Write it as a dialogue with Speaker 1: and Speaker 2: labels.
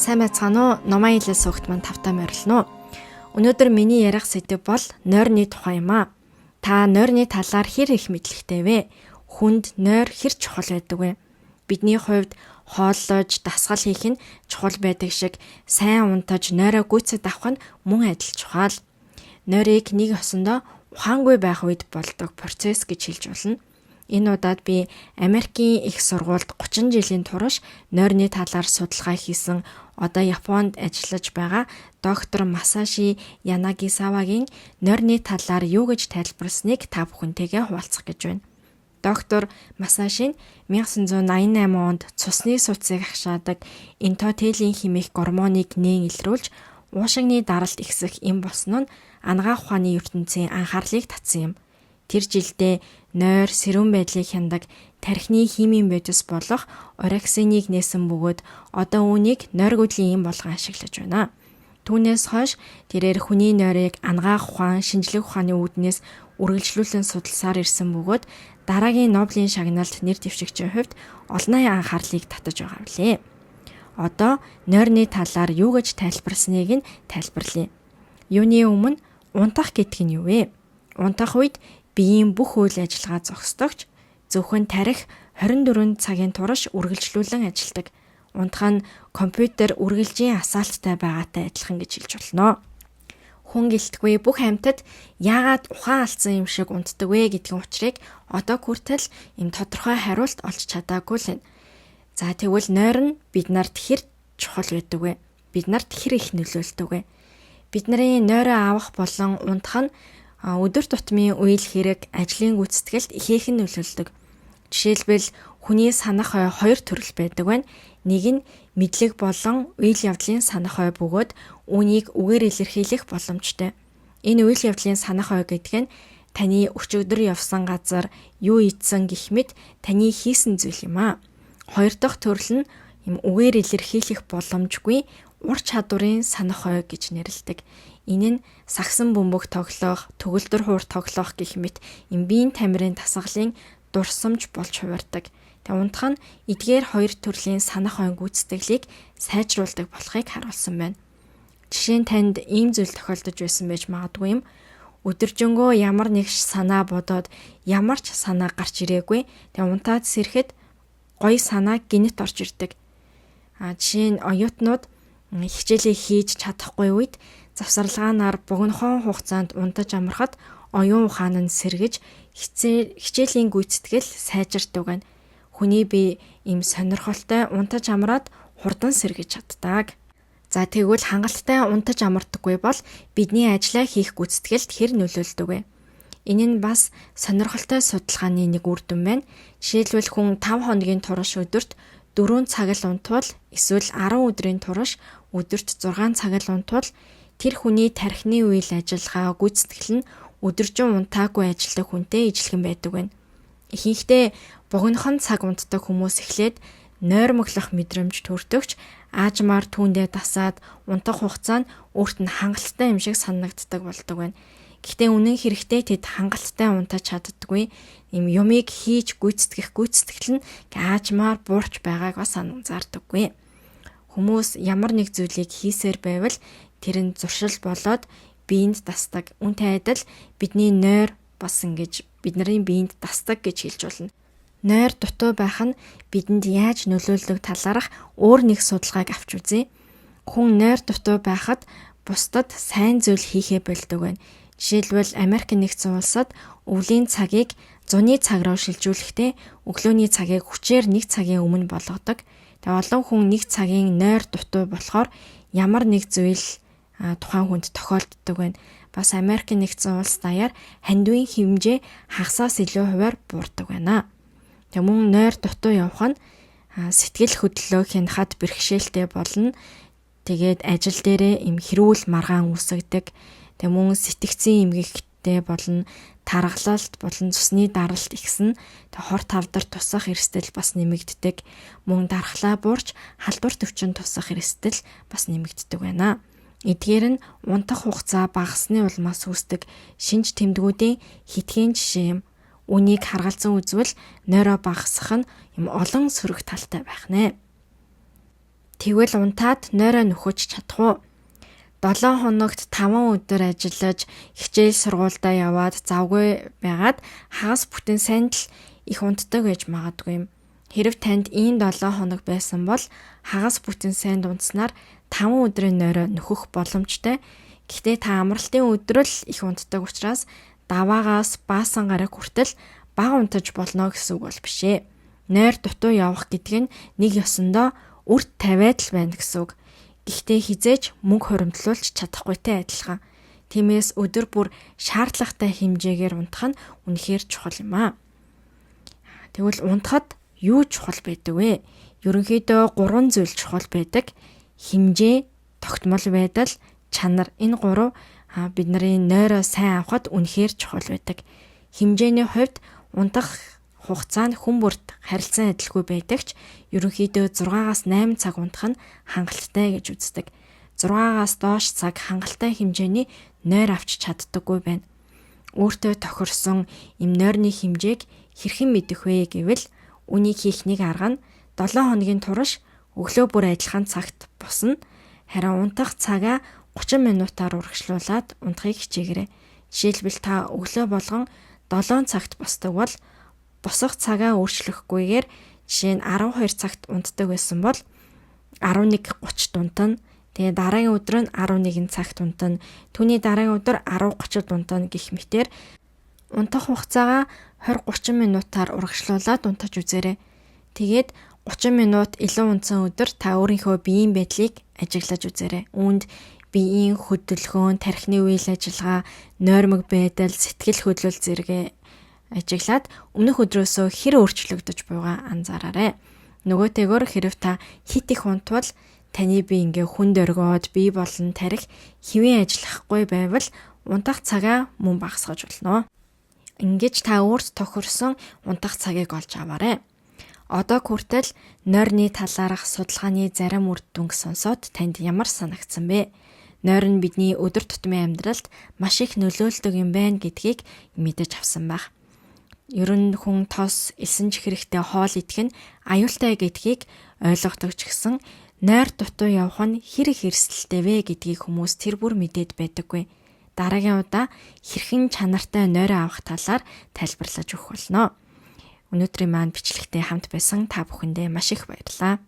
Speaker 1: Сайн байцгаана уу? Номын хэлээ суугт мань тавтай морилно. Өнөөдөр миний ярих сэдэв бол нойрны тухай юм аа. Та нойрны талаар хэр их мэдлэгтэй вэ? Хүнд нойр хэр чухал байдаг вэ? Бидний хувьд хооллож, дасгал хийх нь чухал байдаг шиг сайн унтаж, нойроо гүйцэд авах нь мөн адил чухал. Нойрыг нэг ёсондоо ухаангүй байх үед болдог процесс гэж хэлж болно. Энэ удаад би Америкийн их сургуульд 30 жилийн турш нойрны талаар судалгаа хийсэн, одоо Японд ажиллаж байгаа доктор Масаши Янагисавагийн нойрны талаар юу гэж тайлбарласныг та бүхэнтэйгээ хуваалцах гэж байна. Доктор Масаши нь 1988 онд цусны судсыг агшаадаг энтотелийн химих гормоныг нээн илрүүлж уушигны даралт ихсэх юм болсон нь анагаах ухааны ертөнцийн анхаарлыг татсан юм. Тэр жилдээ нойр, сэрүүн байдлыг хянадаг тархины химийн бодис болох орексиныг нээсэн бөгөөд одоо үүнийг нойргүйдлийн эм болгон ашиглаж байна. Түүнээс хойш тэрээр хүний нойрыг анагаах ухаан, шинжлэх ухааны үүднээс үргэлжлүүлэн судалсаар ирсэн бөгөөд дараагийн Нобелийн шагналд нэр дэвшигчийн хувьд олонний анхаарлыг татаж байгаа билээ. Одоо нойрны талаар юу гэж тайлбарласныг нь тайлбарлая. Юуны өмнө унтах гэдэг нь юу вэ? Унтах үед биеийн бүх үйл ажиллагаа зогсдогч зөвхөн тархи 24 цагийн турш үргэлжлүүлэн ажилладаг. Унтах нь компьютер үргэлжийн асаалттай байгаатай адилхан гэж хэлж болно. Хүн гэлтгүй бүх амьтад яагаад ухаан алдсан юм шиг унтдаг вэ гэдгийн учрыг одоо хүртэл им тодорхой хариулт олж чадаагүй л байна. За, тэгвэл нойр нь бид нарт хэр чухал байдаг вэ? Бид нарт хэр их нөлөөлдөг вэ? Бидний нойроо авах болон унтах нь өдөр тутмын үйл хэрэг, ажлын гүйцэтгэлд ихээхэн нөлөөлдөг. Жишээлбэл, хүний санах ой хоёр төрөл байдаг байна. Нэг нь мэдлэг болон үйл явдлын санах ой бөгөөд үүнийг үгээр илэрхийлэх боломжтой. Энэ үйл явдлын санах ой гэдэг нь таны өчигдөр явсан газар, юу идсэн гэх мэт таны хийсэн зүйл юм аа. Хоёр дахь төрөл нь юм үгээр илэрхийлэх боломжгүй ур чадварын санах ой гэж нэрлэдэг. Энэ нь сагсан бөмбөг тоглох, төгөлдөр хуур тоглох гэх мэт юм биеийн тамирын дасгалын дурсамж болж хувирдаг. Тэгээ унтах нь эдгээр хоёр төрлийн санах ой гүйцэтгэлийг сайжруулдаг болохыг харуулсан байна. Жишээ нь, танд ийм зүйл тохиолдож байсан байж магадгүй юм. Өдөржингөө ямар нэг санаа бодоод ямар ч санаа гарч ирээгүй. Тэгээ унтаад сэрэхэд гоё санаа гэнэт орж ирдэг. А жишээ нь, оюутнууд хичээлээ хийж чадахгүй үед завсарлагаанаар богинохон хугацаанд унтаж амрахад оюун ухаан нь сэргэж, хичээлийн гүйцэтгэл сайжирдаг байна. Хүний бие ийм сонирхолтой, унтаж амраад хурдан сэргэж чаддаг. За, тэгвэл хангалттай унтаж амардаггүй бол бидний ажлаа хийх гүйцэтгэлд хэр нөлөөлдөг вэ? Энэ нь бас сонирхолтой судалгааны нэг үр дүн байна. Жишээлбэл, хүн 5 хоногийн турш өдөрт 4 цаг л унтвал эсвэл 10 өдрийн турш өдөрт 6 цаг л унтвал тэр хүний тархины үйл ажиллагаа, гүйцэтгэл нь өдөржин унтаагүй ажилладаг хүнтэй ижилхэн байдаг байна. Ихэнхдээ богинохон цаг унтдаг хүмүүс эхлээд нойрмоглох мэдрэмж төрдөгч аажмаар түүндээ дасаад унтах хугацаа нь өөрт нь хангалттай юм шиг санагддаг болдог байна. Гэхдээ үнэн хэрэгтээ тэд хангалттай унтаж чаддаггүй. Им юмыг хийж гүйцэтгэх гүйцэтгэл нь аажмаар буурч байгааг бас анзаардаггүй. Хүмүүс ямар нэг зүйлийг хийсээр байвал тэр нь зуршил болоод биеинд дасдаг. Үүнтэй адил бидний нойр бас ингэж бидний биеинд дасдаг гэж хэлж болно. Нойр дутуу байх нь бидэнд яаж нөлөөлдөг талаарх өөр нэг судалгааг авч үзье. Хүн нойр дутуу байхад бусдад сайн зүйл хийхээ больдог байна. Жишээлбэл, Америк нэгдсэн улсад өвлийн цагийг зуны цаг руу шилжүүлэхдээ өглөөний цагийг хүчээр нэг цагийн өмнө болгодог. Тэгээ олон хүн нэг цагийн нойр дутуу болохоор ямар нэг зүйл тухайн хүнд тохиолддог байна. Бас Америк нэгдсэн улс даяар хандивын хэмжээ хагасаас илүү хувиар буурдаг байна. Тэгээ мөн нойр дутуу явах нь сэтгэл хөдлөлөө хянахад бэрхшээлтэй болно. Тэгээд ажил дээрээ им хэрүүл маргаан үүсгэдэг. Тэгээ мөн сэтгцийн эмгэгтэй болно, таргалалт болон цусны даралт ихсэн. Тэгээ хор тавдар тусах эрсдэл бас нэмэгддэг. Мөн дархлаа буурч халдвар төвчин тусах эрсдэл бас нэмэгддэг байна. Эдгээр нь унтах хугацаа багасны улмаас үүсдэг шинж тэмдгүүдийн хэдхэн жишээ юм. Үүнийг харгалзан үзвэл нойроо багасгах нь юм олон сөрөг талтай байх нэ. Тэгвэл унтаад нойроо нөхөж чадах уу? 7 хоногт 5 өдөр ажиллаж, хичээл сургуульдаа яваад завгүй байгаад хагас бүтэн санд л их унтдаг байж магадгүй юм. Хэрв танд ийм 7 хоног байсан бол хагас бүтэн санд унтснаар 5 өдрийн нойроо нөхөх боломжтой. Гэхдээ та амралтын өдөр л их унтдаг учраас даваагаас баасан гараг хүртэл бага унтаж болно гэсэн үг бол биш ээ. Нойр дутуу явах гэдэг нь нэг ёсондоо үрт тавиад л байна гэсэн үг. Гэхдээ хизээж мөнгө хуримтлуулж чадахгүйтэй адилхан. Тиймээс өдөр бүр шаардлагатай хэмжээгээр унтах нь үнэхээр чухал юм аа. Тэгвэл унтахад юу чухал байдаг вэ? Ерөнхийдөө 3 зүйл чухал байдаг. Хэмжээ, тогтмол байдал, чанар. Энэ гурав бидний нойроо сайн авахад үнэхээр чухал байдаг. Хэмжээний хувьд унтах хугацаа нь хүн бүрт харилцан адилгүй байдаг ч ерөнхийдөө 6-аас 8 цаг унтах нь хангалттай гэж үздэг. 6-аас доош цаг хангалттай хэмжээний нойр авч чаддаггүй байна. Өөртөө тохирсон им нойрны хэмжээг хэрхэн мэдэх вэ гэвэл үүнийг хийх нэг арга нь 7 хоногийн турш өглөө бүр адилхан цагт босно. Харин унтах цагаа 30 минутаар урагшлуулад унтахыг хичээгээрэй. Жишээлбэл та өглөө болгон 7 цагт босдог бол босох цагаа өөрчлөхгүйгээр жишээ нь 12 цагт унтдаг байсан бол 11:30-д унтана. Тэгээ дараагийн өдөр нь 11 цагт унтана. Түүний дараагийн өдөр 10:30-д унтана гэх мэтээр унтах хугацаагаа 20-30 минутаар урагшлуулад унтаж үзээрэй. Тэгээд 30 минут илүү унтсан өдөр та өөрийнхөө биеийн байдлыг ажиглаж үзээрэй. Үүнд биеийн хөдөлгөөн, тархины үйл ажиллагаа, нойрмог байдал, сэтгэл хөдлөл зэрэгээ ажиглаад өмнөх өдрөөсөө хэр өөрчлөгдөж буйгаа анзаараарай. Нөгөөтэйгөр хэрв та хит их унтвал таны бие ингээ хүнд оргиод бие болон тархи хэвийн ажиллахгүй байвал унтах цагаа мөн багасгаж болно. Ингэж та өөрт тохирсон унтах цагийг олж аваарай. Одоо хүртэл нойрны талаарх судалгааны зарим үр дүнг сонсоод танд ямар санагдсан бэ? Нойр нь бидний өдөр тутмын амьдралд маш их нөлөөлдөг юм байна гэдгийг мэдэж авсан байх. Ер нь хүн тос, элсэн чихрэхтэй хоол идэх нь аюултай гэдгийг ойлгодог ч гэсэн нойр дутуу явах нь хэр их эрсдэлтэй вэ гэдгийг хүмүүс тэр бүр мэдээд байдаггүй. Дараагийн удаа хэрхэн чанартай нойроо авах талаар тайлбарлаж өгөх болно. Өнөөдрийн маань бичлэгтээ хамт байсан та бүхэндээ маш их баярлалаа.